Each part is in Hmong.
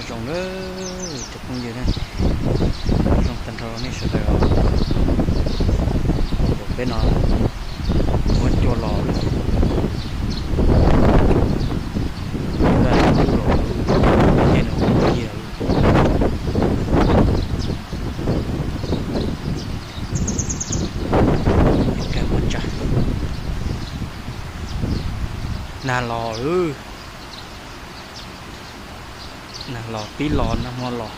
Zoo na, cov phooj ywg na, zoo tag nrho nej sawv daws os. Peb no muab cua los lawm, cua los, tej no ua nyiaj lawm. Nag los lawm. Nag los pib los, nag hmo los.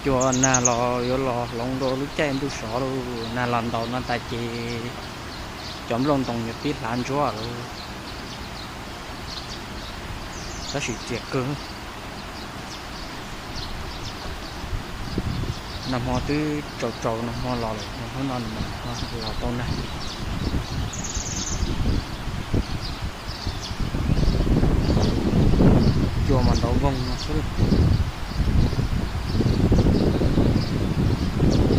Cua nag los yuav los hloov rau lub caij ntuj sov lauj. Nag los ntaus no tas ces cov nplooj ntoos yuav pib hlav ntsuab lawm. Tab sis txias kawg. Nag hmo twb tsaus tsaus nag hmo los lawm, hnub no los tau nag. Cua mas ntaus voog no xwb.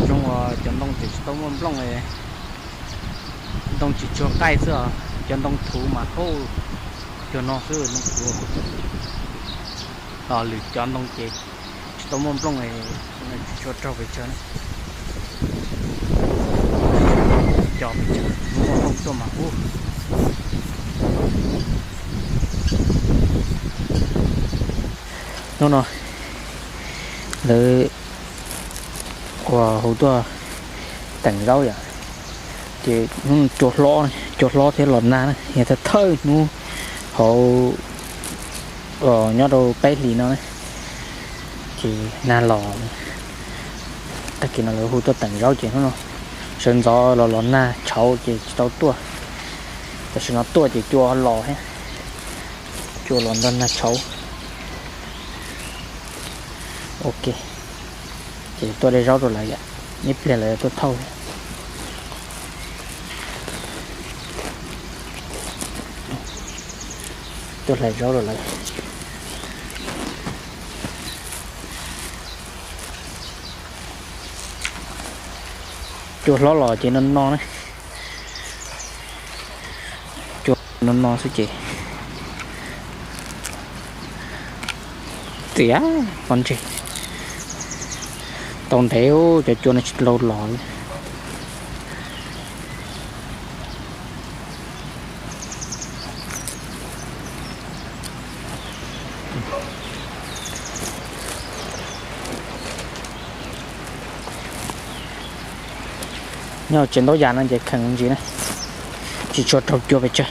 Zoo uas cov ntoo ces tsis tau muaj nplooj, ntoo tsis tshua qaij xwb os. Cov ntoo thuv mas hauj, cua no xwb ntoo thuv. Ho lwm cov ntoo ces tsis tau muaj nplooj, tsis tshua raug pes tsawg na. Cov pes tsawg muaj nplooj tuaj mas hub. Hnub no lawv ua hu tuaj teem zaub yom, ces hnub cua hlob, cua hlob thiab los nag na, yog thawj thawj hnub hauv nyob rau peb hlis no na, ces nag los. Tag kis no lawv hu tuaj teem zaub ces hnub no sawv ntxov los los nag tshauv ces tsis tau tuaj. Tam sim no tuaj ces cua los thiab, cua los nrog nag tshauv. Ok, ces tuaj de zaub rau lawv yom, ib pliag lawv tuaj thauj. Tuaj hlais zaub rau lawv. Cua hlob los ces no no na. Cua no no xwb ces tias pob ntseg tau ntev, cov cua no tsis tau los li. Nyob tsev ntaub yas no ces kheev ntsis na, tsis tshua raug cua pes tsawg,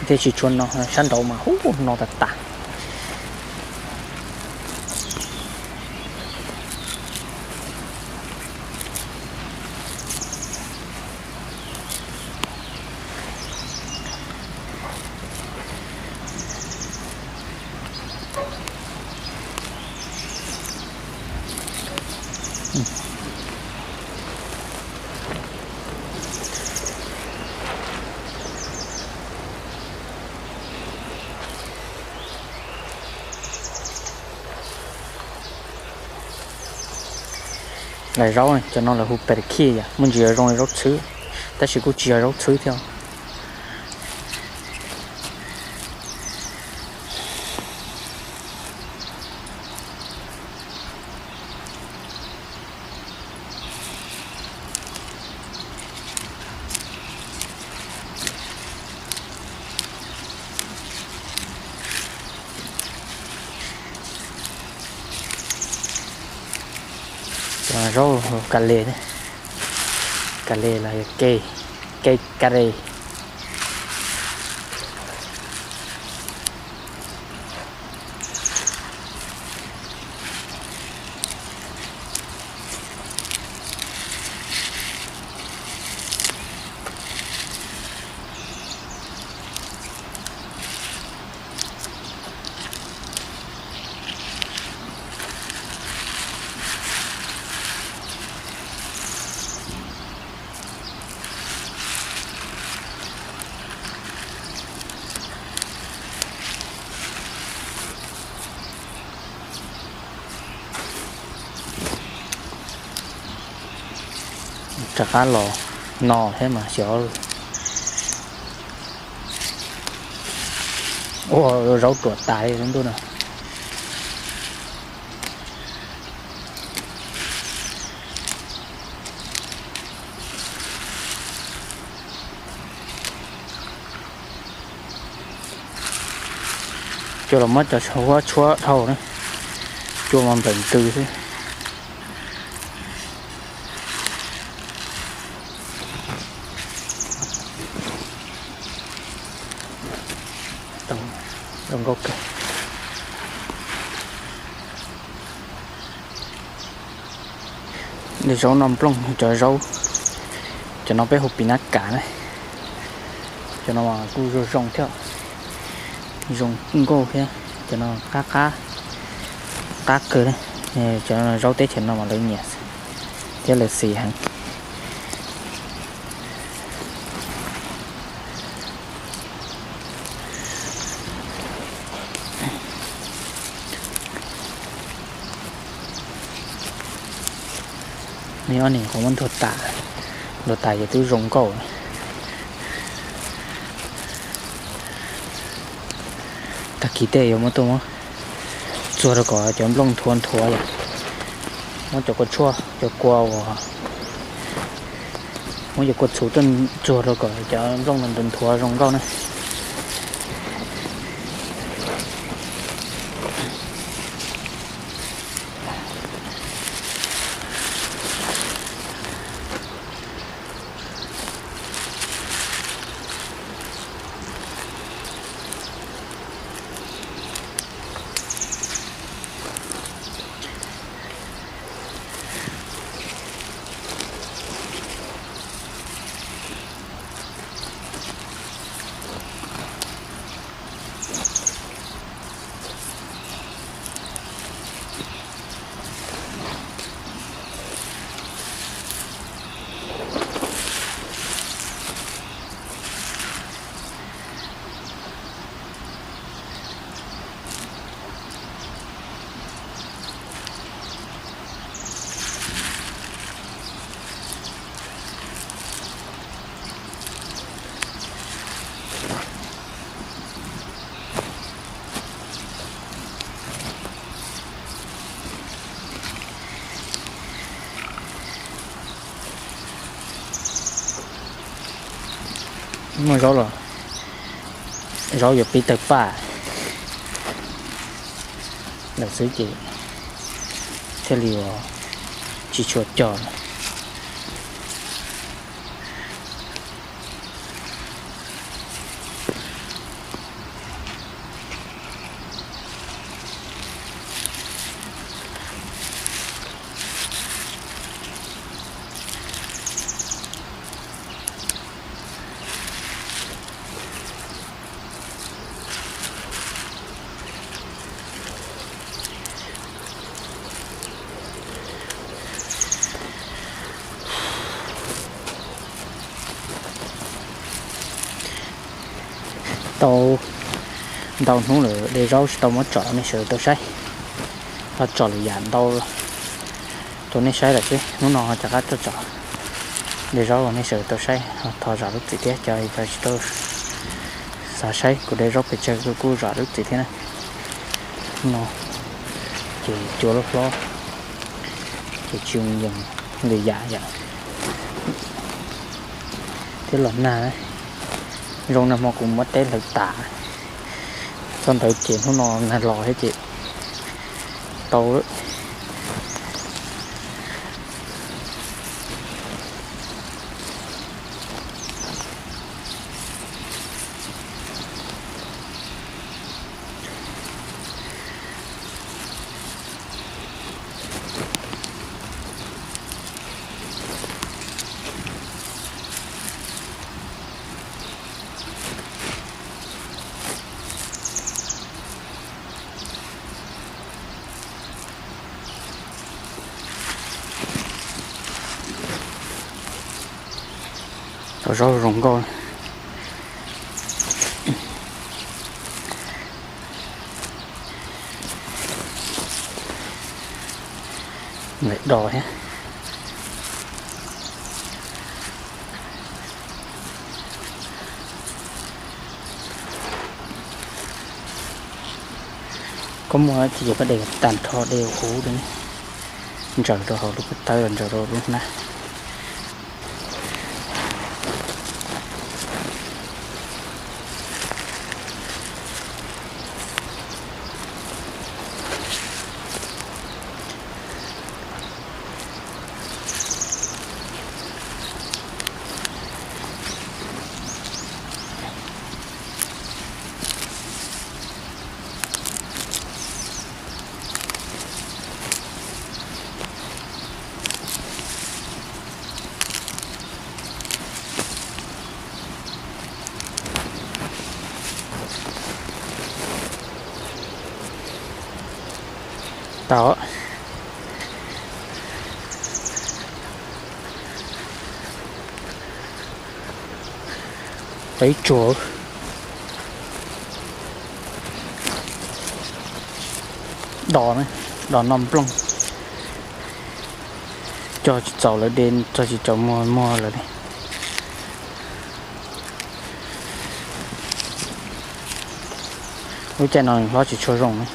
thiab tsis tshua no, sab nraud mas hub no tas tas. Lawv zaub cov no lawv hu pes khij yom, muaj ntsis zoo li zaub txhwb, tab sis kuj tsis yog zaub txhwb thiab. Zaub ka le, ka le los yog ke, ke ka le. Rov qab los no thiab mas xyov. Ua zaub ruam tas li lub ntuj no. Cua los muab cov huab tshuab dhau na, cua mas nplawm ntws xwb. Zoo nkauj kawg. Zaub noj nplooj, cov zaub, cov no peb hu pis nab kav na. Cov no kuj zoo zoo thiab, zoo nkauj thiab. Cov no qab qab, qab kawg na. Cov zaub teb chaws no mas lawv nyiam thiab lawv xis heev. Nej ob niag qhov muab ntuag tas, ntuag tas ces twb zoo nkauj. Tag kis tej yuav muab tuaj muab txuag rau kom cov nplooj nthuav nthuav yom. Muab cov kua tshuaj, cov kua uas, muab cov kua txhuv tuaj txuag rau kom cov nplooj nthuav nthuav zoo nkauj na. Muaj zaub los, zaub yuav pib tawg paj lawm xwb ces thiaj li uas tsis tshua cog. Tau ntau hnub lawm de zaub tsis tau muab tsom rau nej sawv daws tau saib. Ho tsom lwm yam ntau rau nej saib lawm xwb, hnub no rov qab tuaj tsom de zaub rau nej sawv daws tau saib. Ho thov zam lub txim thiab cov, cov tsis tau xav saib kuv de zaub pes tsawg kuj zam lub txim thiab na. Hnub no ces cua loj hlob ces tsis zoo yees lwm yam yom. Thiab los nag, zoo nag hmo kuv muab teb hlawv tas, txog ntawd ces hnub no nag los thiab ces tau lawm. Tau zaub zoo nkauj. Lawv do thiab. Koj muaj tsis ces koj de tag nrho de huv li, ntsaws rau hauv lub pob tawb los ntsaws rau lub hnab. Tau. Tau ib tsuag. Dos, dos noj nplooj. Cog tsis txaus lawv de, txog tsis txaus muag muag lawm li. Lub caij no hlob tsis tshua zoo na.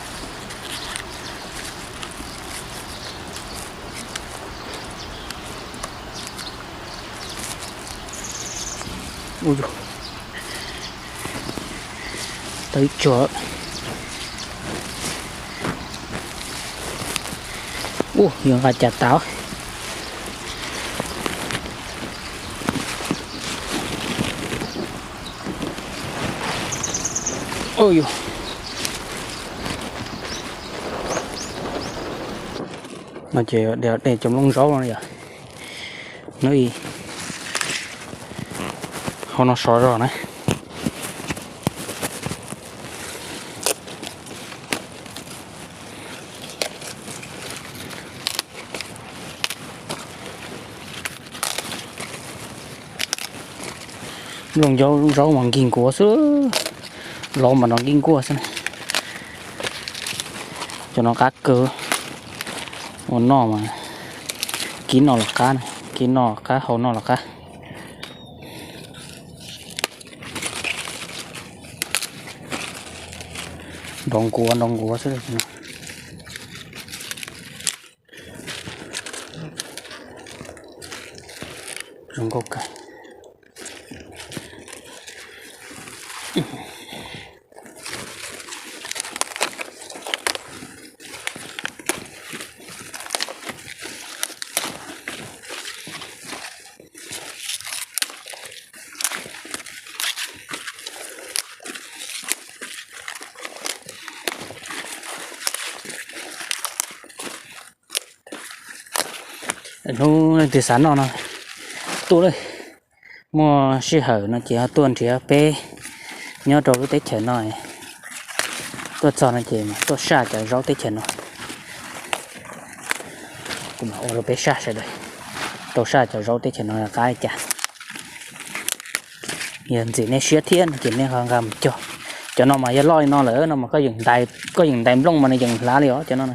Tau ib tsuag. Ub, yuav nqa cas tau. No ces de cov nplooj zaub no yom. Hnub ib hauv no sov zog na. Nplooj zaub mas nkig nkuav xwb, lov mas nrov nkig nkuaj xwb. Cov no qab kawg, ua noj mas kib noj los qab, kib noj qab hau noj los qab. Nrov nkuav nrov nkuav xwb. Zoo nkauj kawg. Hnub leej twg xav noj no tuaj lawm. Muaj sij hawm no ces ho tuaj nrhiav peb nyob rau lub teb chaws no. Tuaj txog no ces tuaj saj cov zaub teb chaws no. Kuv mam ua rau peb saj sawv daws tau saj cov zaub teb chaws no qab li cas. Yog ntxim nej siab thiab no ces nej ho nqa mus cog. Cov no mas yog loj li no lawm no mas koj yeem ntais nplooj mas nws yeem hlav li os cov no.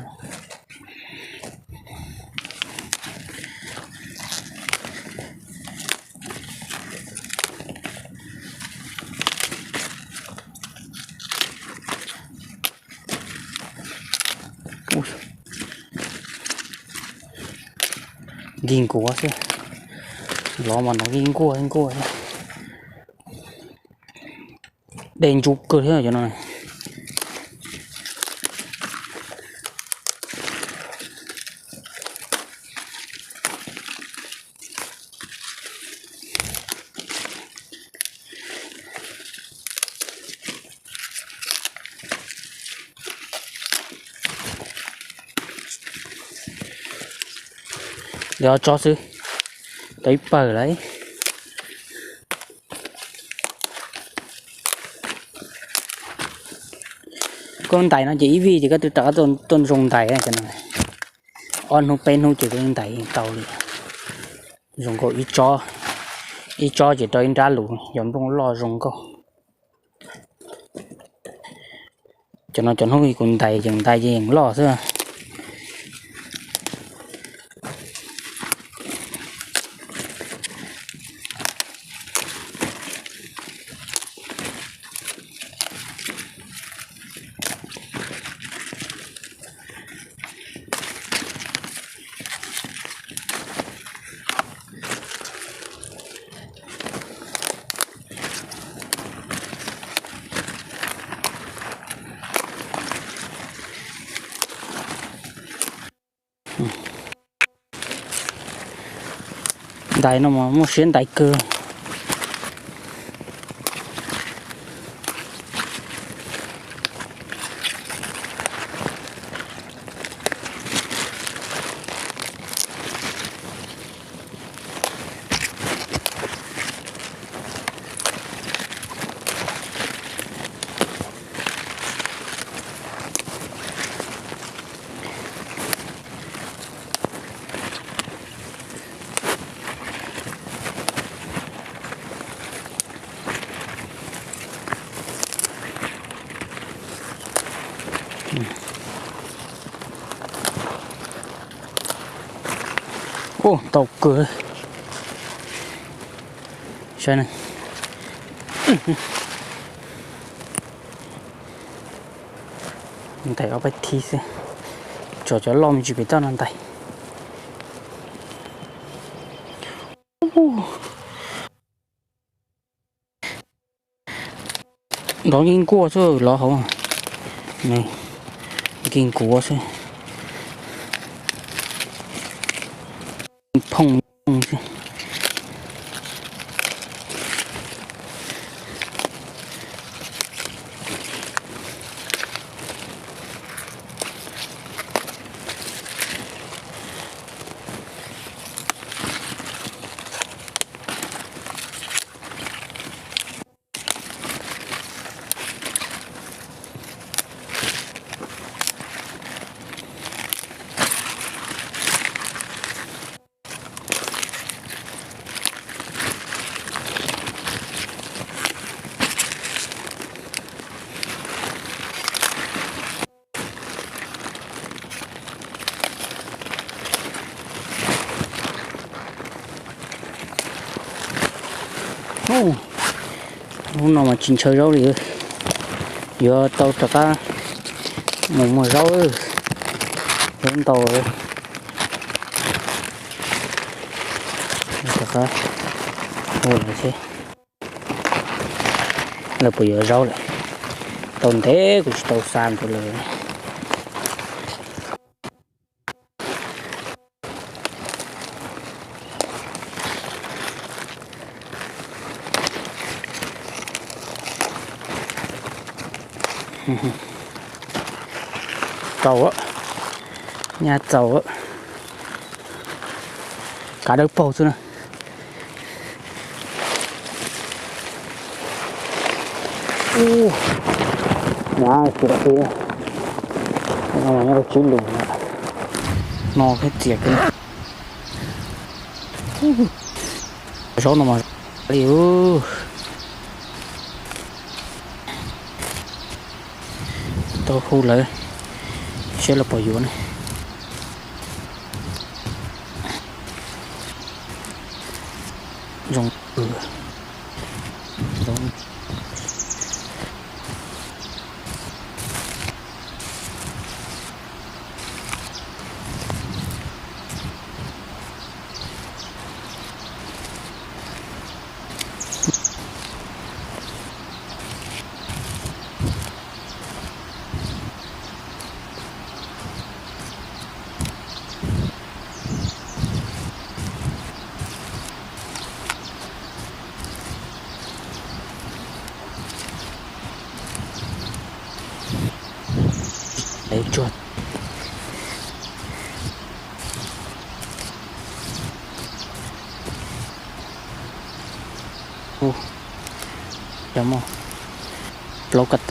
Nkig nkuav xwb, lov mas no nkig nkuaj nkuaj. Dej ntsuj kawg thiab cov no. Li ob tsob xwb, tau ib pawg lawm. Koj ntais no ces ib vij ces koj twb rov qab tuaj zoo ntais. Ob hnub peb hnub ces koj ntais yeej tau li. Zoo nkauj ib tsob, ib tsob ces rau ib nrab lus, yog nplooj loj zoo nkauj. Cov no cov hnub kuv ntais yeej ntais yeej loj xwb. Ntais no mas muaj siab ntais kawg. Ua ntau kawg. Saib na. Ntais ob peb thib xwb, tsuas cov loj me ntsis pem toj no ntais. Nrov nkees nkuaj xwb los hauv, nkees nkuav xwb, phooj xwb. Hnub no mas tsis ntshaw zaub li, yuav tau rov qab mus muag zaub, zaub ntau. Rov qab ua lawm seb lawv puas yuav zaub lawm. Tau ntev kuv tsis tau xa ntawd lawm. Txaus, nyaj txaus, kav dawb paug xwb na. Ub, nyab tsis dab tsi, nyob rau tsib lus no thiab txias kiag. Zaub no mas li. Tau hu lawv, seb lawv puas yuav ne. Zoo, zoo. Tsuag. Ub, cov muaj plaub kab.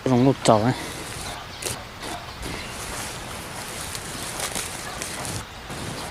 Zoo nkauj txaus.